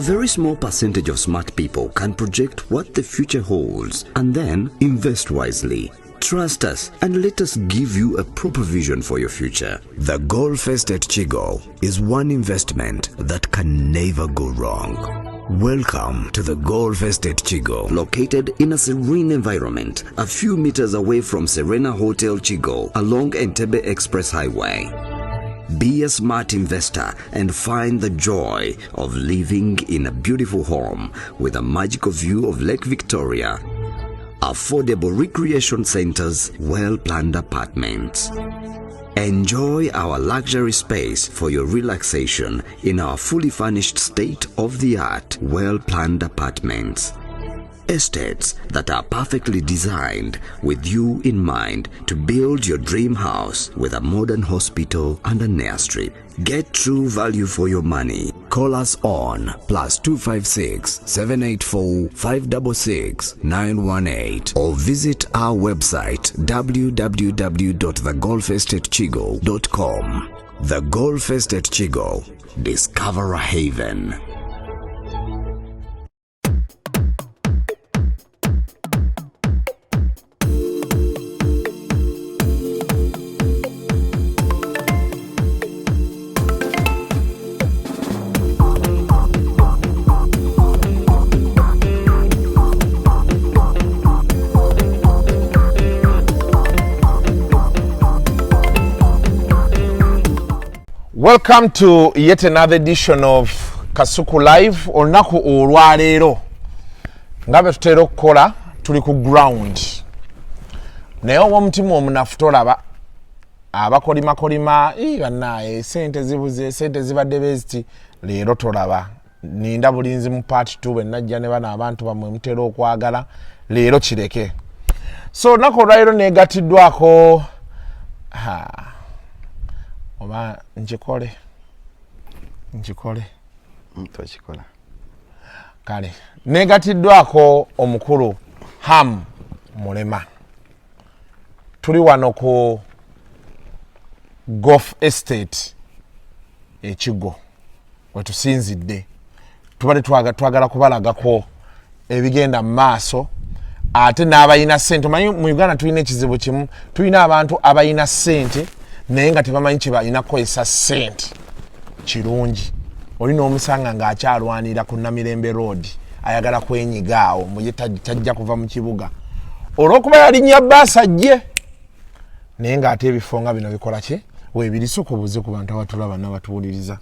very small percentage of smart people can project what the future holds and then invest wisely. Trust us and let us give you a proper vision for your future. The Golf Estate Chigo is one investment that can never go wrong. Welcome to the Golf Estate Chigo, located in a serene environment, a few meters away from Serena Hotel Chigo along Entebbe Express Highway. Be a smart investor and find the joy of living in a beautiful home with a magical view of Lake Victoria, affordable recreation centers, well planned apartments. Enjoy our luxury space for your relaxation in our fully furnished state of the art, well planned apartments. Estates that are perfectly designed with you in mind to build your dream house with a modern hospital and an airstrip. Get true value for your money. Call us on +256 784 566 918 or visit our website www.thegolfestatechigo.com. The Golf Estate Chigo. Discover a haven. Welcome to yet another edition of Kasuku Live. Olunaku olwaleero nga bwe tutera okukola, tuli ku ground, naye ow'omutima omunafu tolaba abakolimakolima bannaaye, sente zibuze, sente zibadde beziti. Leero tolaba, ninda bulinzi mu part 2 bwe najja ne bano abantu bammwe mutera okwagala. Leero kireke. So olunaku olwaleero negatiddwako, oba nkikole nkikole? Tokikola. Kale, negatiddwako omukulu Ham Mulema. Tuli wano ku Golf Estate Ekigo wetusinzidde. Tubadde twagala kubalagako ebigenda mu maaso, ate n'abalina ssente. Omanyi mu Uganda tulina ekizibu kimu, tulina abantu abalina ssente naye nga tebamanyi kye balina kukozesa ssente. Kirungi oli n'omusanga ng'akyalwanira ku Namirembe Road, ayagala kwenyiga awo muye, tajja kuva mu kibuga olw'okuba yalinnya baasi ajje, naye ng'ate ebifo nga bino bikola ki weebiri. Sooka obuuze ku bantu abatulaba n'abatuwuliriza.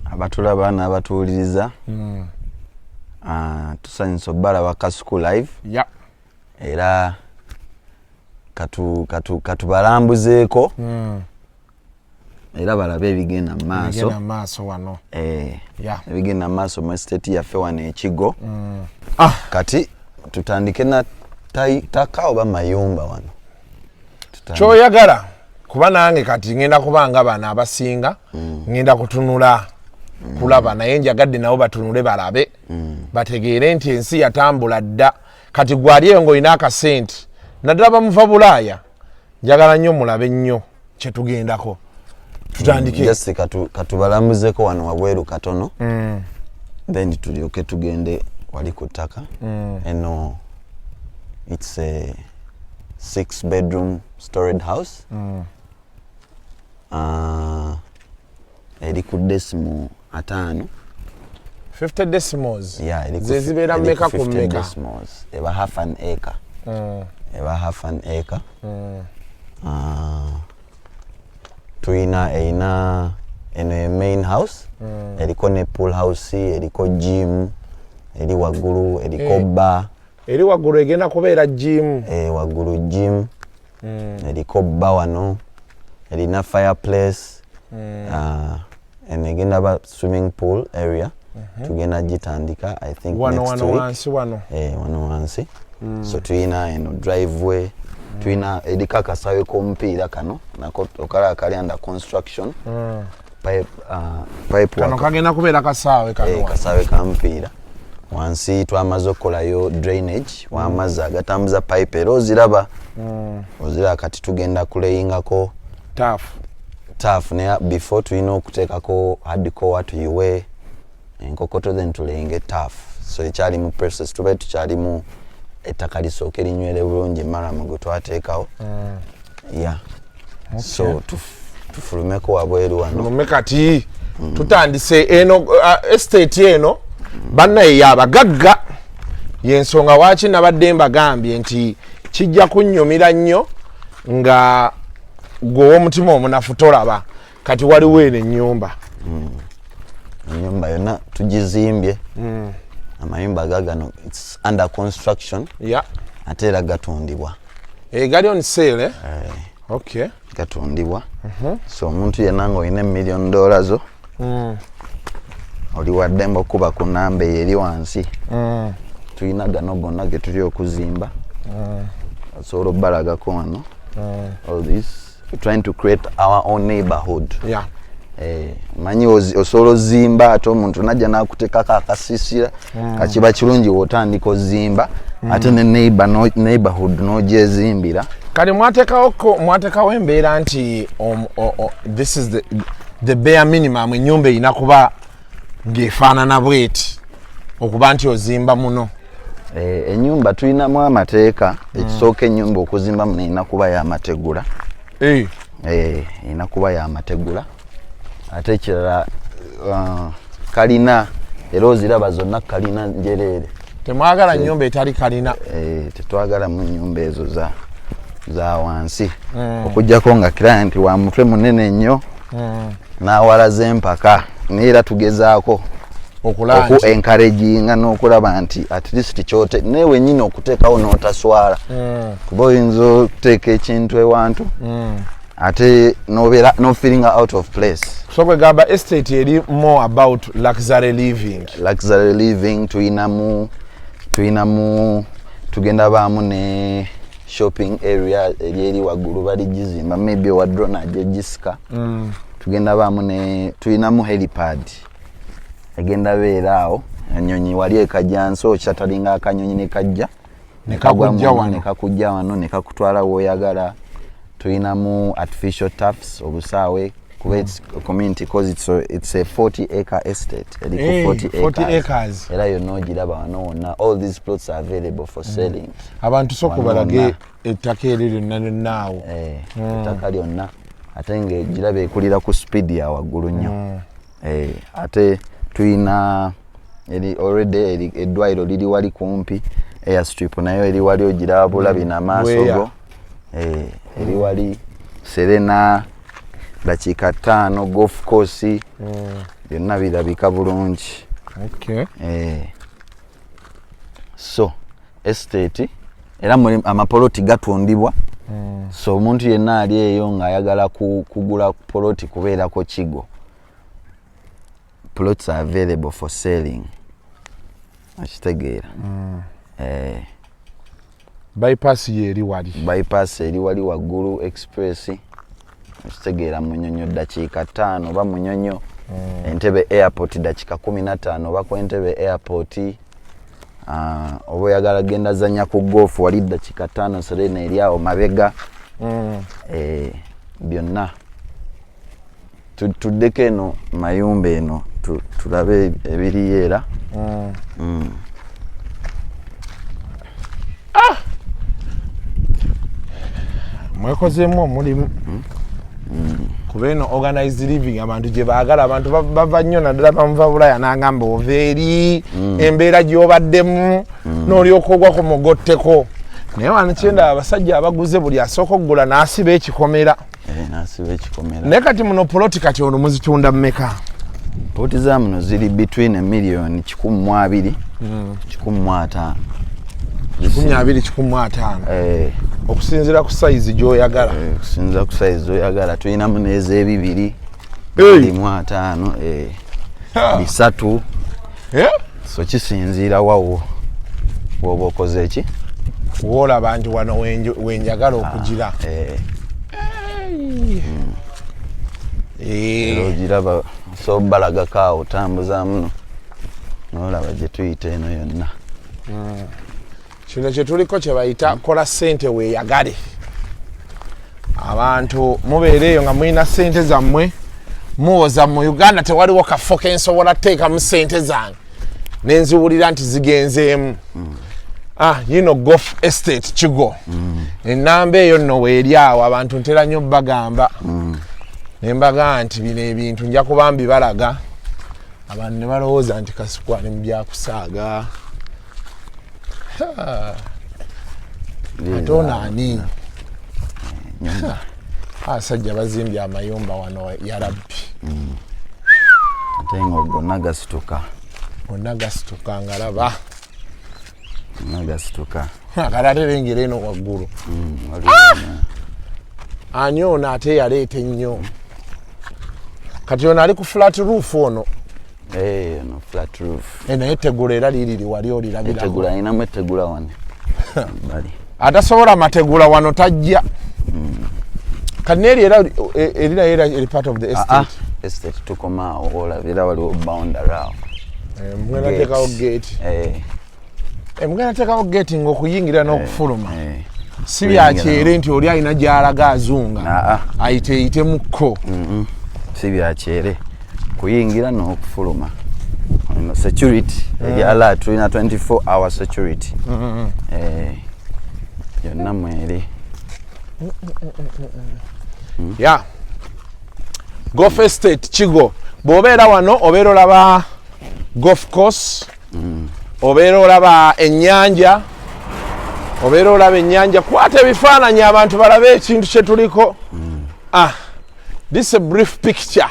Abatulaba n'abatuwuliriza, tusanyusa obbalaba Kasuku Live. Era katubalambuzeeko era balabe ebigenda mu maaso. Ebigenda mu maaso wano. Ebigenda mu maaso mu estate yaffe wano Ekigo. Kati tutandike na taka oba mayumba wano? Kyoyagala, kuba nange kati ngenda kubanga bano abasinga ngenda kutunula kulaba, naye njagadde nabo batunule balabe, bategeere nti ensi yatambula dda. Kati gwali eyo ng'olina akasente, naddala bamuva Bulaaya, njagala nnyo mulabe nnyo kyetugendako. Tutandike. Just katubalambuzeko wano wabweru katono, then tulyoke tugende wali ku ttaka. Eno it's a six bedroom storeyed house. Eri ku decimal 50. 50 decimals? Yeah, eri ku Ze zibeera eri ku mmeka ku 50 mmeka? decimals eba half an acre. Eba half an acre. Tuyina erina eno ye main house, eriko ne pool house, eriko gym eri waggulu, eriko bar. Eri waggulu egenda kubeera gym? Eh, waggulu gym, eriko bar wano, erina fireplace. Eno egenda ba swimming pool area, tugenda gitandika I think Wano next wano week. Wansi wano? Eh, wano wansi. So tuyina eno driveway, tuyina eriko akasawe k'omupiira kano nako okalaba kali under construction. Pipe Kano kagenda kubeera kasaawe kano wano. Kasawe ka mupiira. Wansi twamaze okukolayo drainage w'amazzi agatambuza pipe, era oziraba, oziraba. Kati tugenda kulayingako Turf. Turf, naye before tulina okuteekako hardcore, tuyiwe Enkokoto, then tuleyinge turf. So ekyali mu process, tube tukyalimu ettaka lisooke linywere bulungi murram gwe twateekawo. Yeah, so tufulumeko wabweru wano. Lume kati tutandise eno estate eno bannaye yabagagga. Yensonga waki nabadde mbagambye nti kijja kunnyumira nnyo nga gwe ow'omutima omunafu tolaba. Kati waliwo eno ennyumba. Ennyumba yonna tugizimbye. Amayumba gagano, it's under construction. Ate era gatundibwa. E, gali on sale, eh? Okay. Gatundibwa. So omuntu yenna nga olina emillion dollar zo, oli waddembe okuba ku namba eyo eri wansi. Tulina gano gonna ge tuli okuzimba. Osobola obbalagako wano. All this, we're trying to create our own neighborhood. Eh, manyi osobola ozimba ate omuntu najja nakutekako akasiisira. Kakiba kirungi wotandika ozimba ate ne neighbor, no, neighborhood n'ogyezimbira. Kati mwatekawo embeera nti this is the bare minimum, ennyumba erina kuba ng'efaanana bweti okuba nti ozimba muno? Eh, ennyumba tulinamu amateeka. Ekisooka, ennyumba okuzimba muno erina kuba yamategula. Eh, erina kuba yamategula. Ate ekirala, kalina, era oziraba zonna kalina njereere. Temwagala nnyumba etali kalina? Eh, tetwagala mu nyumba ezo za wansi, okugjako nga client wa mutwe munene nnyo n'awalaza empaka, naye era tugezaako okulaba oku nti encouraginga n'okulaba nti at least kyote naye wenyini okuteekawo n'otaswala, kuba oyinza okuteeka ekintu ewantu ate nobeera nofeelinga out of place. So kwegamba estate eri more about luxury living. Luxury living. Tuyinamu tugenda baamu ne shopping area eri waggulu, baligizimba, maybe owa drone ajja egisika. Tugenda baamu ne tuyinamu helipad egenda beera awo, enyonyi wali ekajjansi okyatalinga akanyonyi ne kajja. Ne kakujja Nekagwa muno, wano. Ne kakujja wano ne kakutwala woyagala. Tuyinamu artificial turfs, obusaawe, kuba it's a community cause it's a 40 acre estate eri ku Eh, 40 40 acres. Acres. Era yonna ogiraba wano wonna, all these plots are available for selling. Abantu sooka Wano balage wonna. Ettaka eryo lyonna lyonna awo. Eh, ettaka lyonna, ate ngaegiraba ekulira ku speed ya waggulu nnyo. Eh, ate tuyina eri already eri eddwaliro liri wali kumpi, airstrip nayo eri wali, ogiraba bulabi n'amaaso Bweya. go. Eh, eri wali Serena dakiika 5, golf course, byonna birabika bulungi. Eh, so estate era muli amapoloti gatundibwa. So omuntu yenna ali eyo ng'ayagala kugula poloti kubeerako kigo, plots are available for selling, okitegeera? Eh, bypass ye eri wali. Bypass eri wali waggulu, express, okitegeera? Munyonyo dakiika 5 oba Munyonyo, Entebe airport dakiika 15 oba ku Entebe airport. Ah, oba oyagala genda zanya ku golf, wali dakiika 5, Serena eri awo mabega. Eh, byonna. Tuddeko eno mayumba eno tulabe ebiriyo era. Mwekozeemu omulimu, kuba eno organized living abantu gye baagala. Abantu bava nnyo, naddala bamuva Bulaya, n'agamba ova eri embeera gy'obaddemu n'olyoka ogwa ku mugotteko. Naye wano kyendaba, abasajja abaguze buli asooka okugula n'asiba ekikomera. Eh, nasiba ekikomera. Naye kati muno poloti, kati ono muzitunda mmeka? Poloti za muno ziri between emiliyoni 120, 150. 20, 150. Eh, okusinziira ku sayizi gy'oyagala. Eh, okusinziira ku sayizi oyagala. Tulinamu n'ezebibiri Hey! 25, eh, 300. Eh? So kisinziira wawo woba okoze eki. Woolaba nti wano wenjagala okugira. Eh, Eh, era ogiraba, so balagako awo, tambuza muno nolaba gye tuyita eno yonna. Kino kyetuliko kye bayita kola ssente weeyagale. Abantu mubeera eyo nga mulina ssente zammwe, Muwoza mu Uganda tewaliwo kafo kensobola kuteekamu sente zange nenziwulira nti zigenzeemu. Ah, yino Golf Estate Kigo. Enamba eyo nno weeri awo. Abantu ntera nnyo bagamba ne mbaga nti bino ebintu nja kuba mbibalaga, abantu ne balowooza nti Kasuku ali mu byakusaaga. Ha, ate ono ani? Abasajja bazimbye amayumba wano, yarabbi. Ate nga gonna gasituka. Gonna gasituka nga laba. Gonna gasituka. Kati ate lengera eno waggulu. Waliwo Ani ono ate yaleeta ennyo? Kati ono ali ku flat roof ono. Eh, ono flat roof. Eh, naye tegula era liiriri wali olirabirako. Etegula, ayinamu etegula wano bali. Atasobola mategula wano tajja. Kati neeri era eri nayo era eri part of the Ah, ah, estate? Estate tukoma awo olabira, waliwo boundary awo. Eh, mugenda teekawo gate? Eh. Eh, mugenda teekawo gate ng'okuyingira n'okufuluma Eh. si byakyere nti oli alina gy'alaga azunga Ah, ah. ayiteeyitemukko? Si byakyere, kuyingira n'okufuluma. Ono security eri alert, tulina 24 hour security. Eh, yonna mweri. Ya, Golf Estate Kigo, bw'obeera wano obeera olaba golf course, obeera olaba ennyanja, obeera olaba ennyanja. Kwata ebifaananyi abantu balabe ekintu kye tuliko. Ah, this is a brief picture.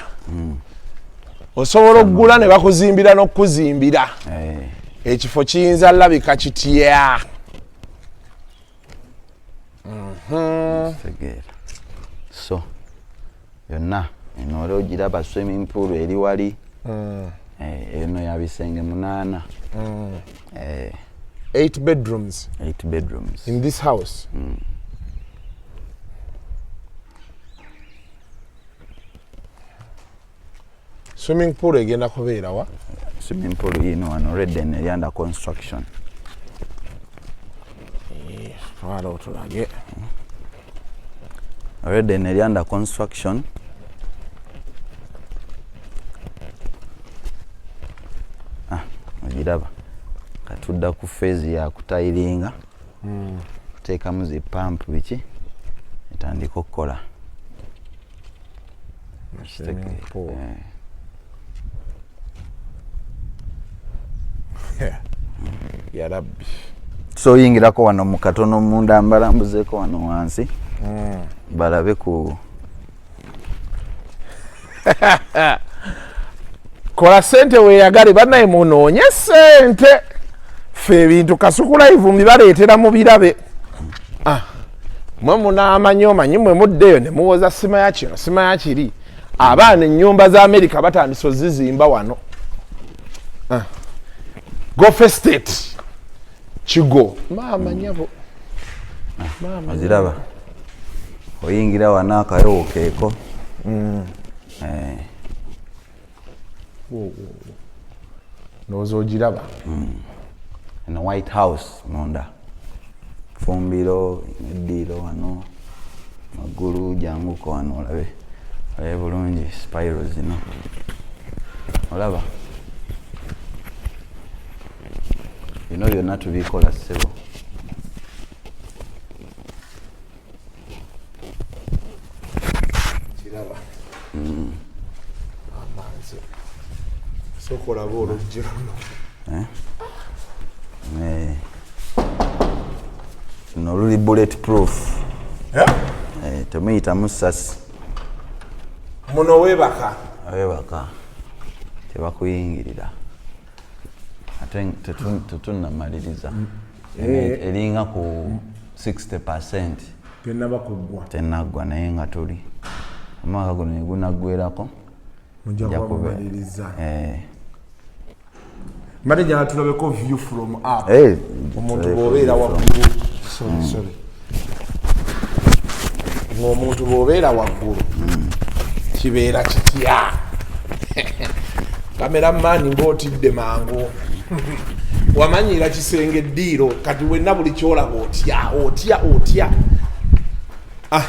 Osobola okugula ne bakuzimbira n'okukuzimbira. Eh, Ekifo kiyinza labika kitya? Tegeera. So yonna eno oli ogiraba, swimming pool eri wali. Eh, eno ya bisenge 8. Eh, Eight bedrooms? Eight bedrooms. In this house. Swimming pool egenda kubeera wa? Swimming pool yino wano redden, eri under construction. Twala otulage. Redden eri under construction. Ah, ogiraba, katudda ku phase ya kutayiringa, kuteekamu zi pump, biki, etandika okukola. Swimming pool. Eh. Ya rabbi. So oyingirako wano mu katono munda, mbalambuzeeko wano wansi balabe ku Kola sente weeyagale. Bannaye, munoonye sente. Ffe ebintu Kasuku Live mbibaleetera mu birabe. Ah, mwe munaamanyi, omanyi mwe muddeyo ne muwoza simaya kino, simaya kiri. Abaana ennyumba za Amerika batandise ozizimba wano. Ah. Golf Estate Kigo, maama nyabo, maama. Oziraba, oyingira wano akayowo keeko. Eh, Ndowooza ogiraba. Eno white house munda, fumbiro, eddiiro wano waggulu. Janguko wano olabe, olabe bulungi spiro zino, olaba bino byonna tubikola, ssebo. Kiraba amanzi, sooka olaba oluggi luno. Eh. Luno luli bullet proof. Eh, temuyitamu sasi. Muno weebaka? Webaka, tebakuyingirira. Ate tetunnamaliriza. Eringa ku 60%. Tenaba kuggwa? Tenaggwa, naye nga tuli omwaka guno negunaggwerako. Mujja nja kuba mumaliriza. Eh, Mbadde njagala tulabeko view from up. Eh, Omuntu tulabeko bw'obeera view from- waggulu, sorry, sorry, ng'omuntu bw'obeera waggulu kibeera kitya? Cameraman, ng'otidde mangu, wamanyira kisenge eddiiro, kati wenna buli kyolaba otya, otya, otya. Ah,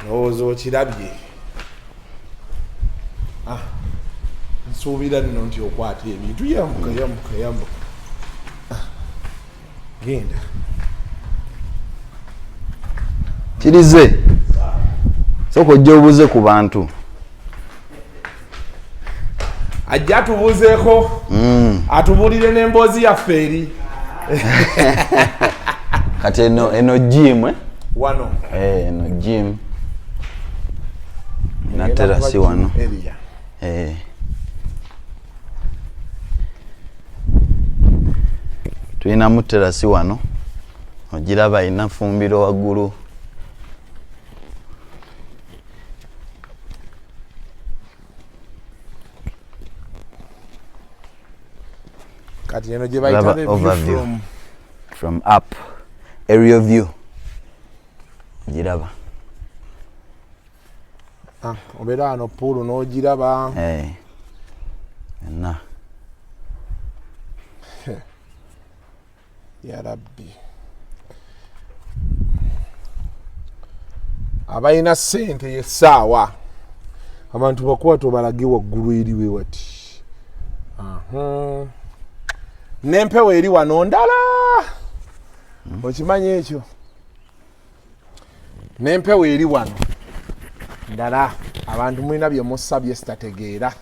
ndowooza okirabye. Ah, nsuubira nno nti okwata ebintu. Yambuka, yambuka, yambuka. Ah, genda. Kirize, sooka ojja obuuze ku bantu. Ajja atubuuzeeko, atubuulire n'emboozi yaffe eri. Kati eno gym, eh? Wano. Eh, eno gym na terasi wano. Area. Eh. Tulinamu terasi wano, ogiraba, ina fumbiro waggulu. Kati eno gye bayita Laba the view overview. From From up, aerial view, ogiraba. Ah, obeera wano pool n'ogiraba. Eh. Yonna. Ya rabbi, abalina ssente yessaawa abantu bakwata obalage waggulu eriwe wati. Aha. N'empewo eri wano ndala, okimanyi ekyo? N'empewo eri wano ndala. Abantu mulina bye mussa bye sitategeera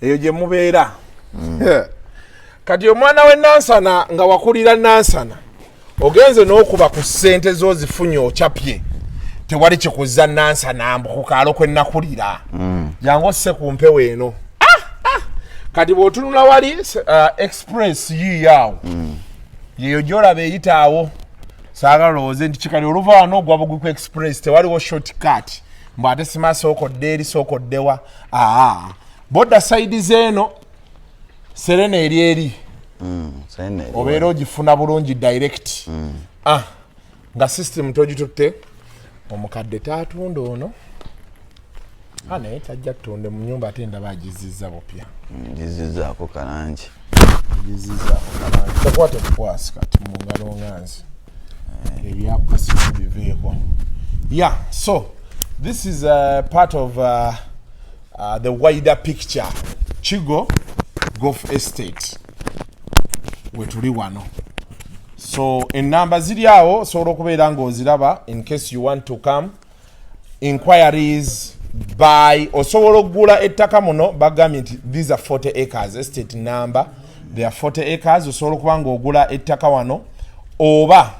eyo gye mubeera. Kati omwana w'e Nansana nga wakulira Nansana, ogenze n'okuba ku ssente z'ozifunye, okyapye, tewali kikuza Nansana mbu ku kaalo kwe nakulira. Jangu osse ku mpewo eno. Ah, ah! Kati bw'otunula wali express yiiyo awo, yeyo gyolaba eyita awo. Saagala olowooze nti kikali oluva wano ogwa bugwi ku express, tewaliwo shortcut mbu ate sima sooka odde eri, sooka oddewa. Aa, bodda side zeeno, Serena eri eri. Serena eri. Obeera ogifuna bulungi direct. Ah, nga system togitutte. Omukadde taatunda ono. Ah, naye tajja ttunde mu nyumba, ate ndaba agizizza bupya. Ngizizaako kalangi. Agizizzaako kalangi. Takwata bukwasi kati mu ngalo nga nze ebyakukasimu biveeko. Yeah, so this is a part of the wider picture. Kigo Golf Estate wetuli wano. So enamba ziri awo, osobola okubeera ng'oziraba in case you want to come, inquiries by osobola okugula ettaka muno. Bagambye nti these are 40 acres, estate number, they are 40 acres. Osobola okuba ng'ogula ettaka wano, oba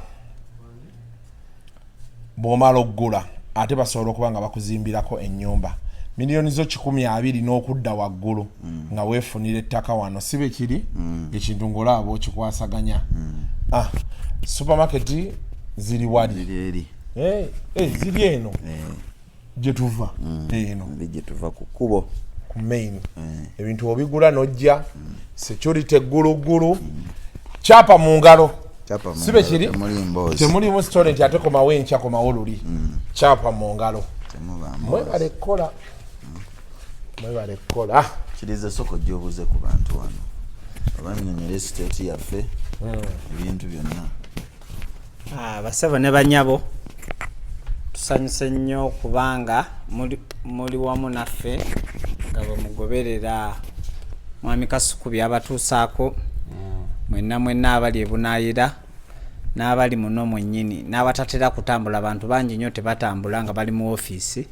bw'omala okugula ate basobola okuba nga bakuzimbirako ennyumba, miliyoni zo 120 n'okudda waggulu, nga weefunira ettaka wano. Si bwe kiri? Ekintu ng'olaba bw'okikwasaganya. Ah, supermarket ziri wali. Ziri eri. Eh, eh, ziri eno gye tuva eno. Eri gye tuva ku kkubo. Ku main. Ebintu obigula n'ojja, security egguluggulu, kyapa mu ngalo. Kyapa mu Si bwe ngalo, kiri? temuli mboozi. Temulimu story nti ate komawo enkya, komawo luli. Kyapa mu ngalo. Temuba mboozi. Mwebale kukola, mwebale kukola. Kiriza, sooka ojja obuuze ku bantu wano, obannyonnyole estate yaffe, ebintu byonna. Ah, basebo ne banyabo, tusanyuse nnyo kubanga muli wamu naffe nga bwe mugoberera mwami Kasuku byabatuusaako. Mwenna mwenna abali ebunaayira n'abali muno mwennyini n'abatatera kutambula, bantu bangi nnyo tebatambula nga bali mu ofiisi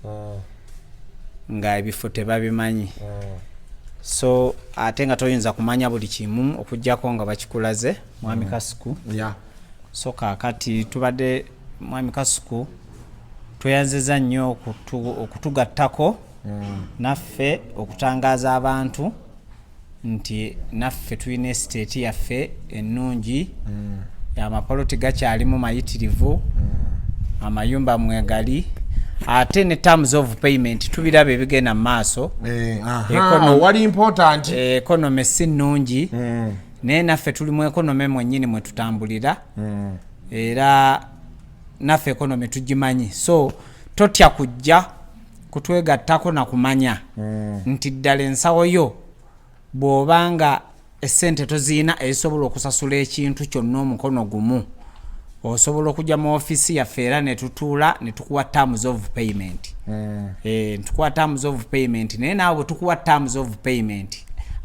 nga ebifo tebabimanyi. So ate nga toyinza kumanya buli kimu okugjako nga bakikulaze, mwami Kasuku. So kaakati tubadde, mwami Kasuku, tweyanziza nnyo okutugattako naffe okutangaaza abantu nti naffe tulina estate yaffe ennungi. Amapoloti gakyalimu mayitirivu, amayumba mwegali, ate ne terms of payment tubiraba ebigenda mu maaso. Eh, aha, wali important. Economy si nnungi, naye naffe tuli mu economy mwennyini mwe tutambulira, era naffe economy tugimanyi. So totya kujja kutwegattako na kumanya nti ddala ensawo yo bw'obanga essente toziina ezisobola okusasula ekintu kyonna omukono gumu, osobola okujja mu ofiisi yaffe era ne tutuula ne tukuwa terms of payment. Ntukuwa terms of payment, naye naawe bwe tukuwa terms of payment,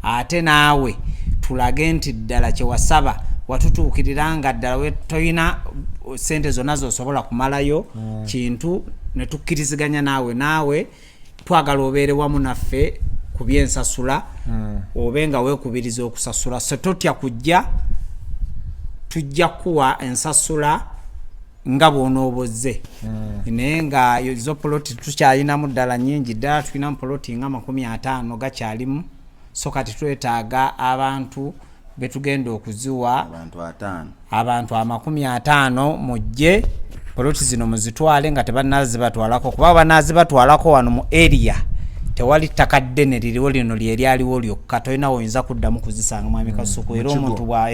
ate naawe tulage nti ddala kyewasaba watutuukirira, nga ddala toyina sente zonna zosobola kumalayo kintu, ne tukkiriziganya naawe. Naawe twagala obeere wamu naffe ku byensasula, obe nga weekubiriza okusasula. So totya kujja, tujja kuwa ensasula nga bw'onoobozze. Naye nga zo poloti tukyalinamu ddala nyingi ddala, tulinamu poloti nga 50 gakyalimu. So kati twetaaga abantu betugenda okuziwa. Abantu 50. Abantu 50 mujje, poloti zino muzitwale nga tebanazibatwalako, kuba banazibatwalako wano mu area tewali ttaka ddene liriwo, lino lyeryaliwo lyokka. Tolina woyinza kuddamu kuzisanga, mwami Kasuku. Era omuntu bwa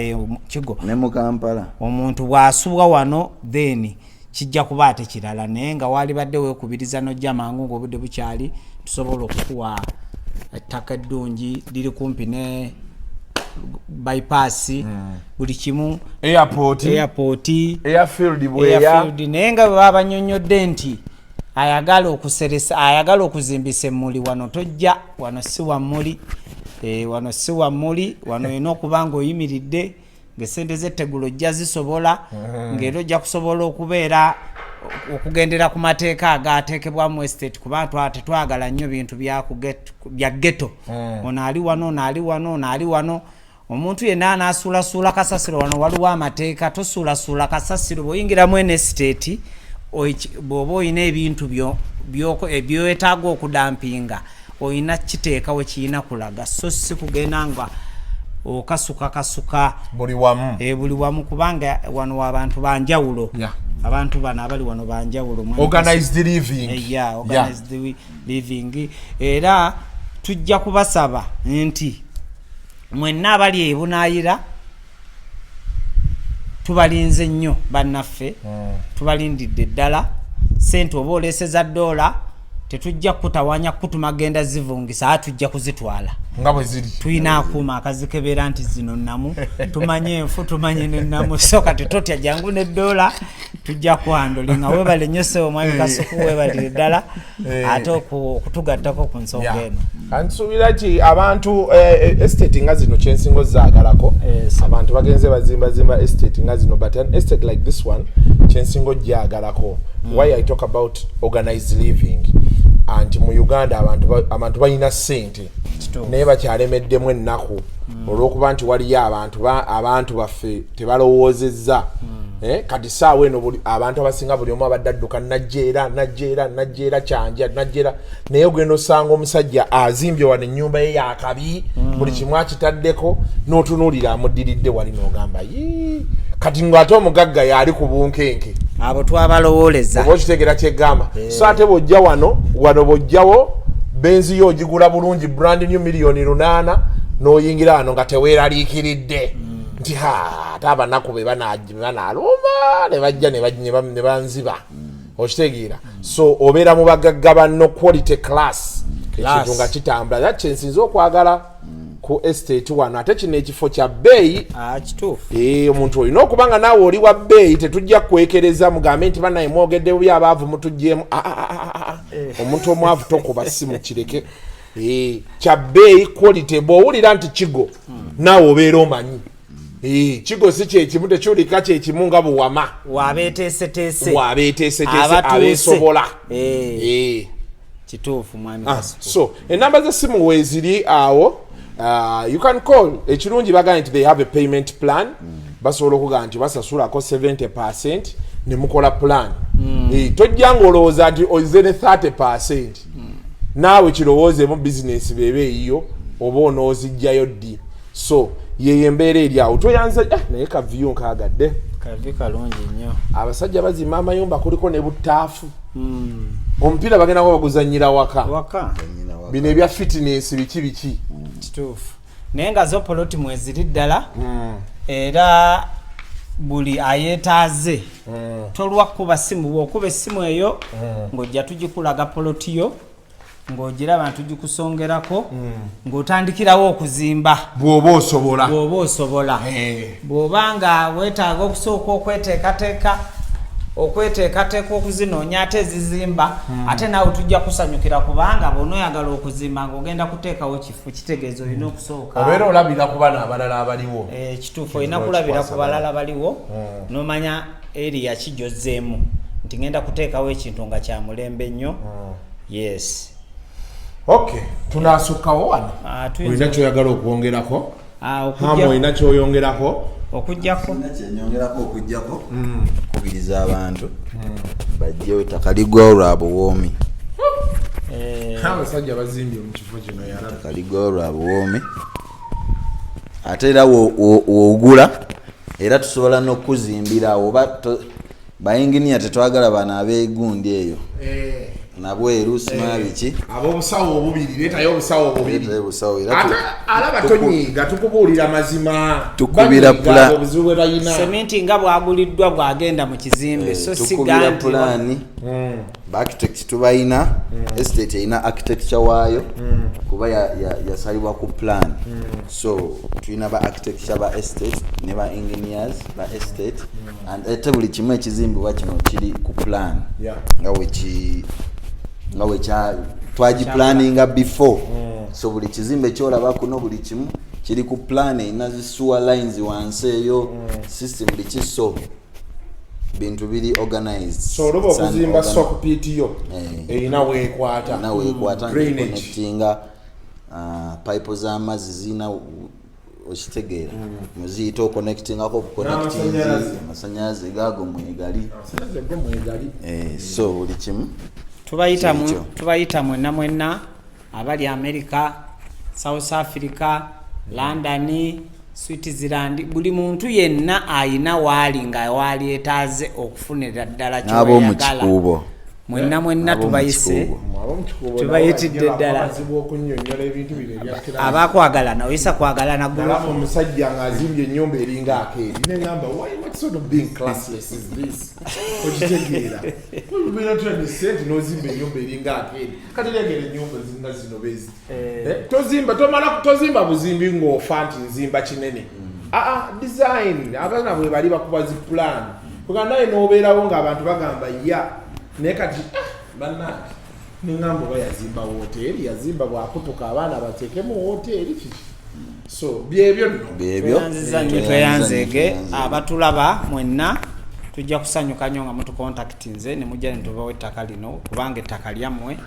Kigo. Ne mu Kampala. Omuntu bw'asubwa wano, then kijja kuba ate kirala. Naye nga walibadde weekubiriza nojja mangu ng'obudde bukyali, tusobola okukuwa ettaka eddungi liri kumpi ne bypass, buli kimu. Airport. Airport. Airfield bweya. Airfield. Naye nga bwe baba banyonyodde nti ayagala okuseresa, ayagala okuzimbisa emmuli wano, tojja wano, si wammuli. Wano si wammuli. Wano olina okuba nga oyimiridde, ng'esente z'ettegulo ojja zisobola, ng'era ojja kusobola okubeera okugendera ku mateeka agateekebwa mu estate, kuba tetwagala nnyo bintu bya ghetto. Ono ali wano, ono ali wano, ono ali wano. Omuntu yenna anaasuulasuula kasasiro wano, waliwo amateeka. Tosuulasuula kasasiro bw'oyingiramu eno estate. Bw'oba olina ebintu byo byetaaga okudampinga, olina kiteeka we kirina kulaga, so si kugenda nga okasukakasuka buli wamu. Buli wamu, kubanga wano abantu banjawulo. Abantu bano abali wano banjawulo, mwami. Organized living. Yeah, organized living. Era tujja kubasaba nti mwenna abali ebunaayira, tubalinze nnyo bannaffe, tubalindidde ddala. Sente oba oleeseza ddoola, tetujja kutawanya kutuma genda zivungisa, ate tujja kuzitwala nga bwe ziri. Tulina akuuma akazikebera nti zino namu, tumanye enfu, tumanye nenamu. So kati totya, jangu neddoola, tujja kuhandolinga. Webale nnyo ssebo mwami Kasuku, webalire ddala ate okutugattako ku nsonga eno. Kansuubira ki abantu estate nga zino kyensinga ozaagalako, abantu bagenze bazimbazimba estate nga zino, but an estate like this one kyensinga ojjagalako, why I talk about organized living, anti mu Uganda abantu balina ssente, naye bakyalemeddemu ennaku olw'okuba nti waliyo abantu baffe tebalowoozezza. Kati saawa eno abantu abasinga buli omu abadde adduka najjeera, najjeera, najjeera, kyanja najjeera, naye ogenda osanga omusajja azimbye wano ennyumba ye yakabi, buli kimu akitaddeko, n'otunuulira amuddiridde wali n'ogamba, "Yii." Kati ng'ate omugagga yaali ku bunkenke. Abo twabalowooleza. Oba okitegeera kyegamba? So ate bw'ojja wano, wano bw'ojjawo benzi yo ogigula bulungi brand new 8 million, n'oyingira wano nga teweeraliikiridde nti ha, ate abanaku be banaalumba ne bajja ne banziba. Okitegeera? So obeera mu bagagga banno, quality class, ekintu nga kitambula. Era kyensinza okwagala ku estate wano, ate kino ekifo kya bbeeyi. Ah, kituufu. Omuntu olina okuba nga naawe oli wa bbeeyi. Tetujja kwekereza mugambe nti banaye mwogedde bubi, abaavu mutuggyemu. Ah, ah, ah, ah, ah. Omuntu omwavu tokuba simu, kireke. Kya bbeeyi, quality. Bw'owulira nti Kigo, naawe obeera omanyi. Kigo si kyekimu, tekiwulika kyekimu nga Buwama. Wabeeteeseteese. Wabeeteeseteese. Abatuuse. Abeesobola. Kituufu, mwami Kasuku. So enamba z'essimu weeziri awo, you can call. Ekirungi bagambye nti they have a payment plan, basobola okugamba nti basasulako 70% ne mukola plan. Tojja ng'olowooza nti oze ne 30%, naawe kirowoozeemu, bizinesi beeba eyiyo oba onoozijjayo ddi? So yeyo embeera eri awo. Toyanza, naye ka view nkaagadde. Ka view kalungi nnyo. Abasajja bazimba amayumba kuliko ne butaafu, omupiira bagenda kuba baguzanyira waka. Waka. Bino ebya fitness biki biki. Kituufu, naye nga zo poloti mweziri ddala. Era buli ayeetaaze, tolwa kuba simu. Bw'okuba essimu eyo ng'ojja tugikulaga poloti yo, ng'ogiraba ntugikusongerako, ng'otandikirawo okuzimba. Bw'oba osobola. Bw'oba osobola. Bw'oba nga weetaaga okusooka okweteekateeka. Okweteekateeka okuzinoonya ate ezizimba, ate naawe tujja kusanyukira, kubanga bw'onooyagala okuzimba ng'ogenda kuteekawo kifo, kitegeeza olina okusooka obeera olabira ku bano abalala abaliwo. Eh, kituufu, olina kulabira ku balala baliwo, nomanya area ki gyozzeemu nti ngenda kuteekawo ekintu nga kya mulembe nnyo. Yes. Okay, tunasukkawo wano. Ah, tuyinza- Olina kyoyagala okwongerako? Ah, Hamu, olina kyoyongerako? Okujjako Sina kyenyongerako okujjako kubiriza abantu bajjewo, ettaka liggwawo lwa buwoomi. Abasajja bazimbye mu kifo kino yalabi. Ettaka liggwawo lwa buwoomi, ate era w'ogula era tusobola n'okuzimbira oba bayinginiya tetwagala bano abeegundi eyo nabweru simanya biki. Ab'obusawo obubiri, leetayo obusawo obubiri. Leetayo obusawo, era Ate alaba tonyiiga, tukubuulira mazima. Tukubira Banyiiga obuzibu bwe balina. Seminti nga bwaguliddwa bwagenda mu kizimbe, so tukubira siga nti pulaani, ba architect tubayina. Estate erina architecture waayo kuba yasalibwa ku plan, so tulina ba architecture ba estate ne ba engineers ba estate, and ate buli kimu ekizimbibwa kino kiri ku plan nga wekya twagiplaninga before. So buli kizimbe kyolaba kuno, buli kimu kiri ku plan, erina zi sewer lines wansi eyo, system biki, so bintu biri organized. So oluba It's an okuzimba soak pit yo erina weekwata. Erina weekwata. Drainage. Connectinga pipe z'amazzi zirina, okitegeera, muziyita oconnectingako N'amasanyalaze. buconnectinzi, amasanyalaze gaago mwegali. Amasanyalaze go mwegali. Eh, so buli kimu Tubayita Kyekyo. Tubayita mwenna mwenna abali America, South Africa, London, Switzerland, buli muntu yenna ayina waali nga waali etaaze okufunira ddala N'ab'omu kyoyagala. Kikuubo. Mwenna mwenna N'ab'omu tubayise. Kikuubo. Ab'omukikuubo Tubayitidde nabo ddala. bazibu okunnyonnyola ebintu bino ebya kira. Abakwagalana, oyisa kwagalana. Nalaba omusajja ng'azimbye ennyumba eringa akeeri, neŋamba, "Why, what sort of being classless is this?" Okitegeera, obeera otya ne sente n'ozimba ennyumba eringa akeeri? Kati legera ennyumba zinga zino bezi. Eh, tozimba, tomala tozimba buzimbi ng'ofa nti nzimba kinene. Aa, design, abaana bwe bali bakuba zi plan, kugamba naye n'obeerawo ng'abantu bagamba ya. Naye kati bannange, neŋŋamba oba yazimba woteeri, yazimba bwakutuka abaana bateekemu woteeri kiki. So byebyo nno. Byebyo. Tweyanziza nnyo, tweyanzeege abatulaba mwenna. Tujja kusanyuka nnyo nga mutucontactinze ne mujja ne tubawa ettaka lino, kubanga ettaka lyammwe.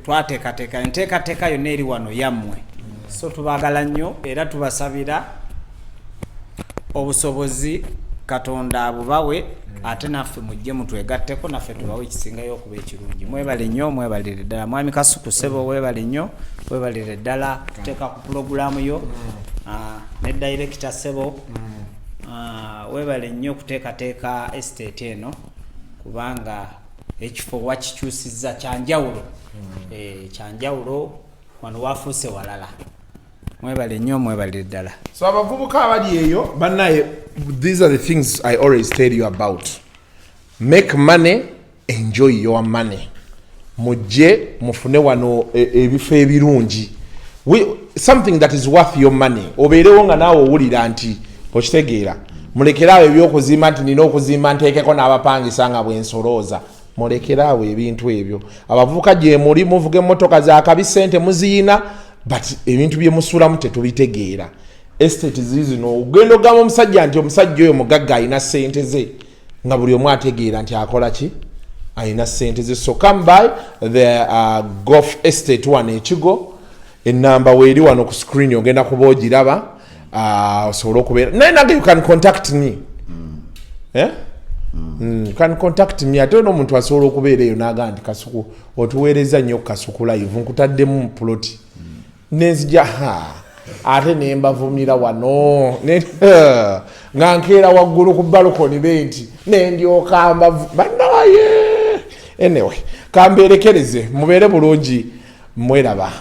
Twateekateeka enteekateeka yonna eri wano yammwe. So tubaagala nnyo era tubasabira obusobozi Katonda abubawe, ate naffe mujje mutwegatteko naffe tubawe ekisingayo okuba ekirungi. Mwebale nnyo, mwebalire ddala. Mwami Kasuku, ssebo, weebale nnyo, weebalire ddala tuteeka ku pulogulaamu yo. Ah, ne director, ssebo, weebale nnyo okuteekateeka estate eno, kubanga ekifo wakikyusizza kyanjawulo. Eh, kyanjawulo, wano wafuuse walala. Mwebale nnyo, mwebalire ddala. So abavubuka abali eyo bannaye, these are the things I always tell you about: make money, enjoy your money. Mujje mufune wano ebifo ebirungi, something that is worth your money, obeerewo nga naawe owulira nti okitegeera. Mulekeraawo ebyokuzimba nti nina okuzimba nteekeko n'abapangisa nga bwensolooza. Mulekeraawo ebintu ebyo. Abavubuka gyemuli muvuga emmotoka zakabi, sente muziyina, but ebintu byemusulamu tetubitegeera. Estate zizino, ogenda ogamba omusajja nti omusajja oyo mugagga, alina sente ze, nga buli omu ategeera nti akola ki, alina sente ze. So come by the Golf Estate wano Ekigo. Enamba weeri wano ku screen, ogenda kuba ogiraba, osobole okubeera naye. Nange you can contact me, eh? You can contact me. Ate n'omuntu asobola okubeera eyo n'agamba nti, "Kasuku, otuweereza nnyo Kasuku Live, nkutaddemu ploti." Nenzija ha ate nembavumira wano nga nkeera waggulu ku balcony be nti nendyoka mbavu bannaye. Anyway, kambeerekereze, mubeere bulungi, mweraba.